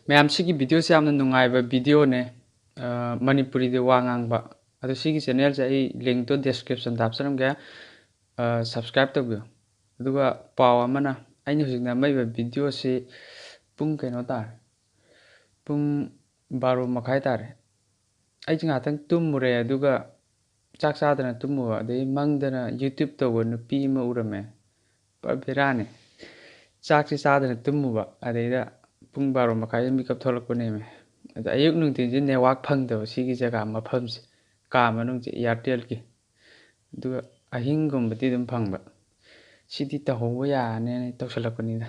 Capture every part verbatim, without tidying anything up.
ꯃꯌꯥꯝ, ꯁꯤꯒꯤ ꯚꯤꯗꯤꯑꯣꯁꯦ ꯌꯥꯝꯅ ꯅꯨꯡꯉꯥꯏꯕ ꯚꯤꯗꯤꯑꯣꯅꯦ꯫ ꯑ, ꯃꯅꯤꯄꯨꯔꯤꯗ ꯋꯥ ꯉꯥꯡꯕ꯫ ꯑꯗꯣ ꯁꯤꯒꯤ ꯆꯦꯅꯦꯜꯁꯦ ꯑꯩ ꯂꯤꯡꯛꯇꯣ ꯗꯤꯁꯀ꯭ꯔꯤꯞꯁꯟꯗ ꯍꯥꯞꯆꯔꯝꯒꯦ꯫ ꯑ, ꯁꯕꯁꯀ꯭ꯔꯥꯏꯕ ꯇꯧꯕꯤꯌꯨ꯫ ꯑꯗꯨꯒ ꯄꯥꯎ ꯑꯃꯅ, ꯑꯩꯅ ꯍꯧꯖꯤꯛ ꯅꯝꯃꯛꯏꯕ ꯚꯤꯗꯤꯑꯣꯁꯤ ꯄꯨꯡ ꯀꯩꯅꯣ ꯇꯥꯔꯦ, ꯄꯨꯡ ꯕꯥꯔꯣ ꯃꯈꯥꯏ ꯇꯥꯔꯦ꯫ ꯑꯩꯁꯦ ꯉꯥꯏꯍꯥꯛꯇꯪ ꯇꯨꯝꯃꯨꯔꯦ, ꯑꯗꯨꯒ ꯆꯥꯛ ꯆꯥꯗꯅ ꯇꯨꯝꯃꯨꯕ, ꯑꯗꯩ ꯃꯪꯗꯅ YouTube ꯇꯧꯕ ꯅꯨꯄꯤ ꯑꯃ ꯎꯔꯝꯃꯦ꯫ ꯄꯨꯔꯥ ꯕꯦꯔꯥꯅꯤ꯫ ꯆꯥꯛꯁꯤ ꯆꯥꯗꯅ ꯇꯨꯝꯃꯨꯕ, ꯑꯗꯩꯗ ꯄꯨꯡ ꯕꯥꯔꯣ ꯃꯈꯥꯏꯗ ꯃꯤꯀꯞ ꯊꯣꯛꯂꯛꯄꯅꯦꯃꯦ꯫ ꯑꯗ ꯑꯌꯨꯛ ꯅꯨꯡꯊꯤꯟꯁꯤ ꯅꯦꯠꯋꯥꯛ ꯐꯪꯗꯕ ꯁꯤꯒꯤ ꯖꯒꯥ ꯃꯐꯝꯁꯦ, ꯀꯥ ꯃꯅꯨꯡꯁꯦ Airtelꯒꯤ꯫ ꯑꯗꯨꯒ ꯑꯍꯤꯡꯒꯨꯝꯕꯗꯤ ꯑꯗꯨꯝ ꯐꯪꯕ꯫ ꯁꯤꯗꯤ ꯇꯧꯍꯧꯕ ꯌꯥꯔꯅꯦꯅ ꯇꯧꯁꯜꯂꯛꯄꯅꯤꯗ꯫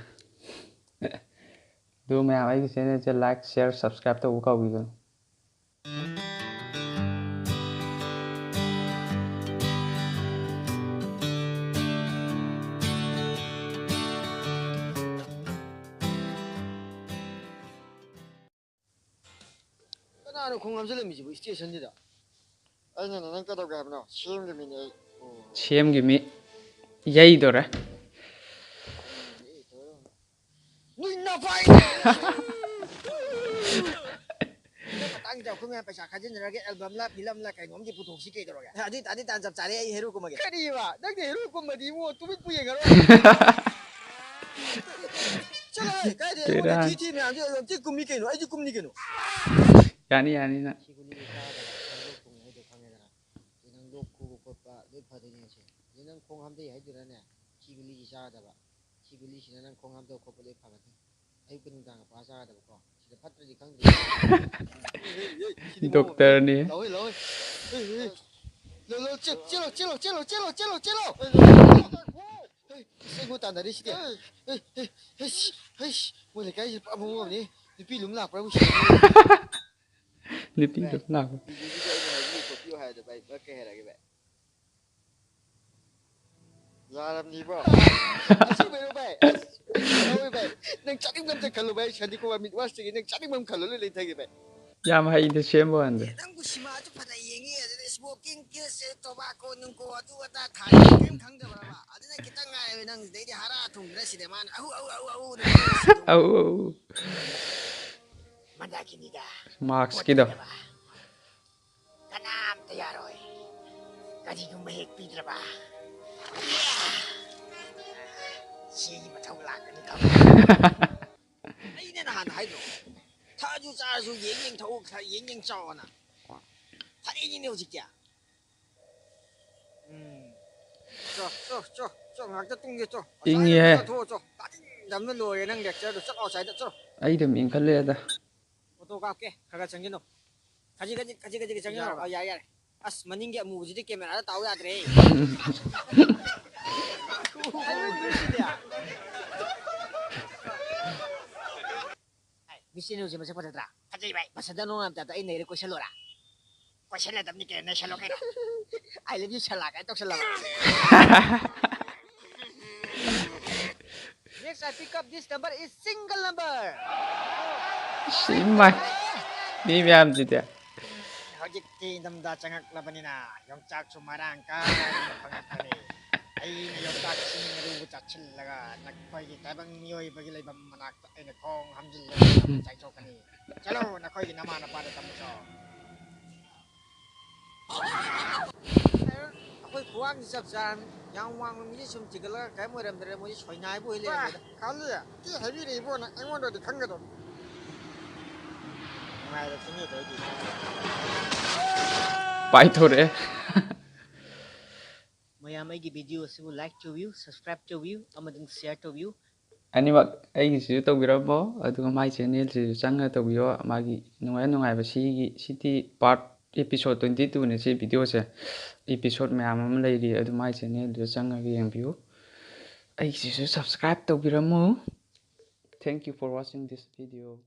ꯑꯗꯨ ꯃꯌꯥꯝ, ꯑꯩꯒꯤ ꯆꯦꯅꯦꯜꯁꯦ like, share, subscribe ꯇꯧꯕ ꯀꯥꯎꯕꯤꯒꯅꯨ꯫ ꯀꯅꯥꯅꯣ ꯈꯣꯡ ꯍꯥꯝꯖꯤꯜꯂꯝꯃꯤꯁꯤꯕꯨ ꯁ꯭ꯇꯦꯁꯟꯁꯤꯗ? ꯑꯩꯅꯅꯦ, ꯅꯪ ꯀꯩꯗꯧꯒꯦ ꯍꯥꯏꯕꯅꯣ? ꯁꯦꯝꯒꯤ ꯃꯤꯅꯦ ꯑꯩ꯫ ꯁꯦꯝꯒꯤ ꯃꯤ ꯌꯩꯗꯣꯔꯦ꯫ ꯅꯣꯏ ꯅꯄꯥꯏ! ꯅꯪ ꯃꯇꯥꯡꯁꯤꯗ ꯑꯩꯈꯣꯏ ꯃꯌꯥꯝ ꯄꯩꯁꯥ ꯈꯥꯏꯖꯤꯟꯅꯔꯒ ꯑꯦꯜꯕꯝꯂ ꯐꯤꯂꯝꯂ ꯀꯩꯅꯣꯝꯗꯤ ꯄꯨꯊꯣꯛꯁꯤ ꯀꯩꯗꯧꯔꯒꯦ? ꯑꯗꯨ ꯑꯣꯏꯇꯥꯔꯗꯤ ꯇꯥꯟ ꯆꯞ ꯆꯥꯔꯦ, ꯑꯩ ꯍꯦꯔꯣ ꯀꯨꯝꯃꯒꯦ꯫ ꯀꯔꯤꯕ? ꯅꯪꯗꯤ ꯍꯦꯔꯣ ꯀꯨꯝꯃꯗꯤ ꯏꯕꯨꯡꯉꯣ ꯇꯨꯃꯤꯠꯄꯨ ꯌꯦꯡꯉꯔꯣꯏ꯫ ꯆꯠꯂꯣꯍꯦ, ꯀꯥꯏꯗꯩ ꯑꯩꯉꯣꯟꯗ ꯕꯦꯔꯥ꯫ ꯊꯤ ꯊꯤ ꯃꯌꯥꯝꯁꯦ ꯑꯗꯨꯝ ꯊꯤ ꯀꯨꯝꯃꯤ ꯀꯩꯅꯣ, ꯑꯩꯁꯨ ꯀꯨꯝꯅꯤ ꯀꯩꯅꯣ꯫ ꯌꯥꯅꯤ, ꯌꯥꯅꯤ ꯅꯪ꯫ ꯁꯤ ꯒꯨꯂꯤꯁꯦ ꯆꯥꯗꯕ ꯅꯪ ꯂꯣꯛ ꯊꯨꯡꯉꯦ ꯍꯥꯏꯗꯣ ꯈꯪꯉꯦꯗꯅ꯫ ꯁꯤ ꯅꯪ ꯂꯣꯛ ꯈꯨꯕ ꯈꯣꯠꯄ ꯂꯣꯏ ꯐꯗꯣꯏꯅꯦ ꯁꯦ꯫ ꯁꯤ ꯅꯪ ꯈꯣꯡ ꯍꯥꯝꯊꯩ ꯍꯥꯏꯗꯨꯅꯅꯦ, ꯁꯤ ꯒꯨꯂꯤꯁꯤ ꯆꯥꯒꯗꯕ꯫ ꯁꯤ ꯒꯨꯂꯤꯁꯤꯅ ꯅꯪ ꯈꯣꯡ ꯍꯥꯝꯊꯕ ꯈꯣꯠꯄ ꯂꯣꯏ ꯐꯒꯅꯤ꯫ ꯑꯌꯨꯛꯀ ꯅꯨꯡꯗꯥꯡꯒ ꯄꯥ ꯆꯥꯒꯗꯕꯀꯣ꯫ ꯁꯤꯗ ꯐꯠꯇ꯭ꯔꯗꯤ ꯈꯪꯗ꯭ꯔꯦ꯫ ꯗꯣꯛꯇꯔꯅꯤ꯫ ꯂꯥꯎꯋꯦ, ꯂꯥꯎꯋꯦ꯫ ꯍꯦ, ꯍꯦ꯫ ꯂꯥꯎ, ꯂꯥꯎ, ꯆꯦꯜ-, ꯆꯦꯜꯂꯣ, ꯆꯦꯜꯂꯣ꯫ ꯍꯦ, ꯏꯁꯩꯕꯨ ꯇꯥꯟꯅꯔꯤꯁꯤꯗꯤ꯫ ꯍꯦ, ꯍꯦ, ꯍꯦ, ꯍꯦ, ꯍꯦ꯫ ꯃꯣꯏ ꯂꯩꯀꯥꯏꯁꯤ ꯄꯨꯔꯥ ꯃꯑꯣꯡ ꯑꯃꯅꯤ꯫ ꯅꯨꯄꯤ ꯂꯨꯝ ꯂꯥꯛꯄ꯭ꯔꯥꯕꯨ ꯁꯤꯔꯅꯤ꯫ ꯅꯨꯄꯤ ꯂꯨꯝ ꯂꯥꯛꯄ꯫ ꯕꯤꯖꯦꯄꯤꯗ ꯑꯩꯅ ꯍꯥꯏꯕꯤꯌꯨ ꯈꯣꯠꯄꯤꯌꯨ ꯍꯥꯏꯗꯣ ꯚꯥꯏ, ꯚꯥꯏ, ꯀꯩ ꯍꯥꯏꯔꯛꯑꯒꯦ ꯚꯥꯏ? ꯌꯥꯔꯝꯅꯤꯕꯣ꯫ ꯑꯁꯦꯡꯕꯩꯔꯣ ꯚꯥꯏ? ꯑꯁ, ꯂꯧꯋꯦ ꯚꯥꯏ꯫ ꯅꯪ ꯆꯥꯅꯤꯡꯕ ꯑꯝꯇ ꯈꯜꯂꯣ ꯚꯥꯏ꯫ ꯁꯥꯟꯇꯤ ꯀꯨꯃꯥꯔ ꯃꯤꯠ ꯋꯥꯁꯇꯒꯤ ꯅꯪ ꯆꯥꯅꯤꯡꯕ ꯑꯃ ꯈꯜꯂꯣ, ꯂꯣꯏ ꯂꯩꯊꯒꯦ ꯚꯥꯏ꯫ ꯌꯥꯝ ꯍꯩꯅ ꯁꯦꯝꯕ ꯋꯥꯅꯤꯗ꯫ ꯅꯪꯕꯨ ꯁꯤꯃꯥꯁꯨ ꯐꯅ ꯌꯦꯡꯉꯤ, ꯑꯗꯨꯗ smoking, kiss, tobacco, ꯅꯨꯡꯀꯣ, ꯑꯗꯨ ꯑꯗꯥ ꯊꯥꯏ, ꯀꯔꯤꯝ ꯈꯪꯗꯕ꯭ꯔꯕ? ꯑꯗꯨꯅ ꯈꯤꯇꯪ ꯉꯥꯏꯔꯦ ꯅꯪ ꯁꯤꯗꯩꯗꯤ ꯍꯔꯥ ꯊꯣꯡꯗꯅ ꯁꯤꯗ ꯃꯥꯅ ꯑꯍꯨ, ꯑꯍꯨ, ꯑꯍꯨ, ꯑꯍꯨ, ꯑꯍꯨ꯫ ꯑꯧ, ꯑꯧ, ꯑꯧ꯫ ꯃꯟꯗꯥꯀꯤꯅꯤꯗ꯫ ꯃꯥꯛꯁꯀꯤꯗꯣ꯫ ꯀꯅꯥꯝꯇ ꯌꯥꯔꯣꯏ꯫ ꯀꯔꯤꯒꯨꯝꯕ ꯍꯦꯛ ꯄꯤꯗ꯭ꯔꯕ, ꯁꯤꯒꯤ ꯃꯊꯧ ꯂꯥꯛꯀꯅꯤ ꯈꯪꯕ꯭ꯔꯥ? ꯑꯩꯅ ꯅꯍꯥꯟ ꯍꯥꯏꯗ꯭ꯔꯣ? ꯊꯛꯑꯁꯨ ꯆꯥꯔꯁꯨ ꯌꯦꯡ ꯌꯦꯡ ꯊꯛꯎ, ꯈꯔ ꯌꯦꯡ ꯌꯦꯡ ꯆꯥꯎꯑꯣꯅ꯫ ꯊꯛꯏꯅꯤꯅꯦ ꯍꯧꯖꯤꯛꯇꯤ꯫ ꯎꯝ꯫ ꯆꯣ, ꯆꯣ, ꯆꯣ, ꯆꯣ, ꯉꯥꯛꯇ ꯇꯨꯝꯒꯦ, ꯆꯣ꯫ ꯏꯪꯉꯤꯍꯦ꯫ ꯆꯠꯊꯣꯛꯑꯣ, ꯆꯣ꯫ ꯇꯥꯅꯤꯡꯗꯕꯅ ꯂꯣꯏꯔꯦ ꯅꯪ lectureꯗꯣ꯫ ꯆꯠꯂꯣ ꯑꯁ꯭ꯋꯥꯏꯗ, ꯆꯠꯂꯣ꯫ ꯑꯩ ꯑꯗꯨꯝ ꯏꯪꯈꯠꯂꯛꯑꯦꯗ꯫ Photo ꯀꯥꯞꯀꯦ, ꯈꯔ ꯈꯔ ꯆꯪꯁꯤꯟꯅꯣ꯫ ꯈꯖꯤꯛ, ꯈꯖꯤꯛ, ꯈꯖꯤꯛ, ꯈꯖꯤꯛ ꯆꯪꯁꯤꯟꯅꯣ꯫ ꯌꯥꯔꯕ? ꯑ, ꯌꯥꯔꯦ, ꯌꯥꯔꯦ꯫ ꯑꯁ, ꯃꯅꯤꯡꯒꯤ ꯑꯃꯨꯕꯁꯤꯗꯤ cameraꯗ ꯇꯥꯎ ꯌꯥꯗ꯭ꯔꯦ꯫ ꯍꯥꯏ, Miss Channelꯁꯦ ꯃꯁꯛ ꯐꯖꯗ꯭ꯔꯥ? ꯐꯖꯩ ꯚꯥꯏ꯫ ꯃꯁꯛꯇ ꯅꯨꯡꯉꯥꯏꯕ ꯇꯥꯏꯞꯇ ꯑꯩ ꯅꯩꯔꯦ, ꯀꯣꯏꯁꯜꯂꯣꯔꯥ? ꯀꯣꯏꯁꯜꯂꯗꯕꯅꯤ ꯀꯩꯅꯣ, ꯅꯩꯁꯜꯂꯣ ꯀꯩꯅꯣ꯫ I love you ꯁꯂꯥ ꯀꯥꯏꯅ ꯇꯧꯁꯜꯂꯕ꯫ Next, I pick up this number is single number. ꯁꯤ ꯏꯃꯥꯏ꯫ ꯃꯤ ꯃꯌꯥꯝꯁꯤꯗꯤ꯫ ꯍꯧꯖꯤꯛꯇꯤ ꯏꯪꯊꯝꯊꯥ ꯆꯪꯉꯛꯂꯕꯅꯤꯅ ꯌꯣꯡꯆꯥꯛꯁꯨ ꯃꯔꯥꯡ ꯀꯥꯏꯅ ꯐꯪꯉꯛꯀꯅꯤ꯫ ꯑꯩꯅ ꯌꯣꯡꯆꯥꯛ ꯏꯁꯤꯡ ꯑꯔꯨꯕ ꯆꯥꯁꯤꯜꯂꯒ ꯅꯈꯣꯏꯒꯤ ꯇꯥꯏꯕꯪ ꯃꯤꯑꯣꯏꯕꯒꯤ ꯂꯩꯐꯝ ꯃꯅꯥꯛꯇ ꯑꯩꯅ ꯈꯣꯡ ꯍꯥꯝꯖꯤꯜꯂꯒ ꯆꯥꯏꯊꯣꯛꯀꯅꯤ꯫ ꯆꯠꯂꯣ, ꯅꯈꯣꯏꯒꯤ ꯅꯃꯥ ꯅꯄꯥꯗ ꯇꯝꯃꯨꯆꯣ꯫ ꯑꯩꯈꯣꯏ ꯈꯨꯋꯥꯡꯁꯤ ꯆꯞ ꯆꯥꯔꯝꯅꯤ꯫ ꯌꯥꯝ ꯋꯥꯡꯕ ꯃꯤꯁꯦ ꯁꯨꯝ ꯆꯤꯡꯈꯠꯂꯒ ꯀꯔꯤꯝ ꯑꯣꯏꯔꯝꯗ꯭ꯔꯦ, ꯃꯣꯏꯁꯦ ꯁꯣꯏꯅꯥꯏꯕ ꯑꯣꯏ ꯂꯩꯔꯝꯃꯦꯗ꯫ ꯈꯜꯂꯤ, ꯇꯤ ꯍꯥꯏꯕꯤꯔꯛꯏꯕꯣ ꯅꯪ, ꯑꯩꯉꯣꯟꯗꯗꯤ ꯈꯪꯒꯗꯧꯅꯤ꯫ ꯅꯨꯡꯉꯥꯏꯔꯦ, ꯈꯪꯉꯦꯗ ꯑꯩꯗꯤ꯫ ꯄꯥꯏꯊꯣꯔꯛꯑꯦ꯫ ꯃꯌꯥꯝ ꯑꯩꯒꯤ video ꯑꯁꯤꯕꯨ like ꯇꯧꯕꯤꯌꯨ, subscribe ꯇꯧꯕꯤꯌꯨ, ꯑꯃꯗꯤ share ꯇꯧꯕꯤꯌꯨ꯫ ꯑꯅꯤꯃꯛ ꯑꯩꯒꯤꯁꯤꯁꯨ ꯇꯧꯕꯤꯔꯝꯃꯣ, ꯑꯗꯨꯒ ꯃꯥꯏ channelꯁꯤꯁꯨ ꯆꯪꯉ ꯇꯧꯕꯤꯌꯣ꯫ ꯃꯥꯒꯤ ꯅꯨꯡꯉꯥꯏ ꯅꯨꯡꯉꯥꯏꯕ ꯁꯤꯒꯤ, ꯁꯤꯗꯤ part episode twenty twoꯅꯦ ꯁꯤ videoꯁꯦ꯫ Episode ꯃꯌꯥꯝ ꯑꯃ ꯂꯩꯔꯤ, ꯑꯗꯨ ꯃꯥꯏ channelꯗꯨꯗ ꯆꯪꯉꯒ ꯌꯦꯡꯕꯤꯌꯨ꯫ ꯑꯩꯒꯤꯁꯤꯁꯨ subscribe ꯇꯧꯕꯤꯔꯝꯃꯨ꯫ Thank you for watching this video.